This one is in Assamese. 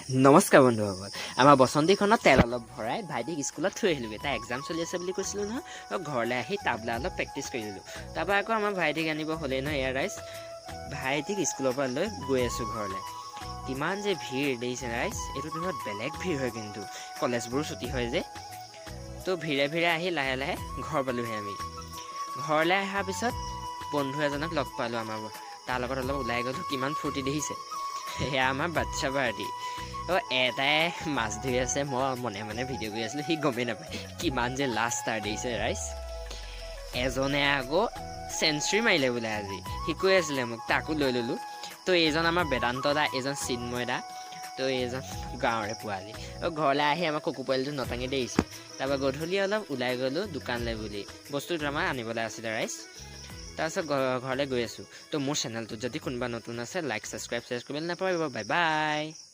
নমস্কাৰ বন্ধুসকল, আমাৰ বসন্তীখনত তেল অলপ ভৰাই ভাইটিক স্কুলত থৈ আহিলোগৈ। তাৰ এক্সাম চলি আছে বুলি কৈছিলোঁ নহয়। ঘৰলৈ আহি তাবলা অলপ প্ৰেক্টিচ কৰি দিলোঁ। তাৰপৰা আকৌ আমাৰ ভাইটিক আনিব হ'লেই নহয়। এয়া ৰাইজ, ভাইটিক স্কুলৰ পৰা লৈ গৈ আছোঁ ঘৰলৈ। কিমান যে ভিৰ দেখিছে ৰাইজ! এইটো দিনত বেলেগ ভিৰ হয় কিন্তু, কলেজবোৰো ছুটি হয় যে। তো ভিৰে ভিৰে আহি লাহে লাহে ঘৰ পালোহি আমি। ঘৰলৈ অহাৰ পিছত বন্ধু এজনক লগ পালোঁ আমাৰ, তাৰ লগত অলপ ওলাই গ'লোঁ। কিমান ফূৰ্তি দেখিছে! সেয়া আমাৰ বাচ্ছা পাৰ্টি। অঁ, এটাই মাছ ধৰি আছে, মই মনে মনে ভিডিঅ' কৰি আছিলোঁ, সি গমেই নাপায়। কিমান যে লাজ তাৰ, দেখিছে ৰাইজ! এজনে আকৌ চেঞ্চুৰী মাৰিলে বোলে আজি, সি কৈ আছিলে মোক, তাকো লৈ ল'লোঁ। তো এইজন আমাৰ বেদান্ত দা, এইজন চিন্ময় দা, তো এইজন গাঁৱৰে পোৱালি। ঘৰলৈ আহি আমাৰ কুকুৰ পোৱালিটো নটাঙি দেখিছে। তাৰপৰা গধূলি অলপ ওলাই গ'লোঁ দোকানলৈ বুলি, বস্তু দুটামান আনিবলৈ আছিলে ৰাইজ। তাৰপিছত ঘৰলৈ গৈ আছোঁ। তো মোৰ চেনেলটোত যদি কোনোবা নতুন আছে, লাইক, ছাবস্ক্ৰাইব, শ্বেয়াৰ কৰিবলৈ নাপাহৰিব। Bye bye.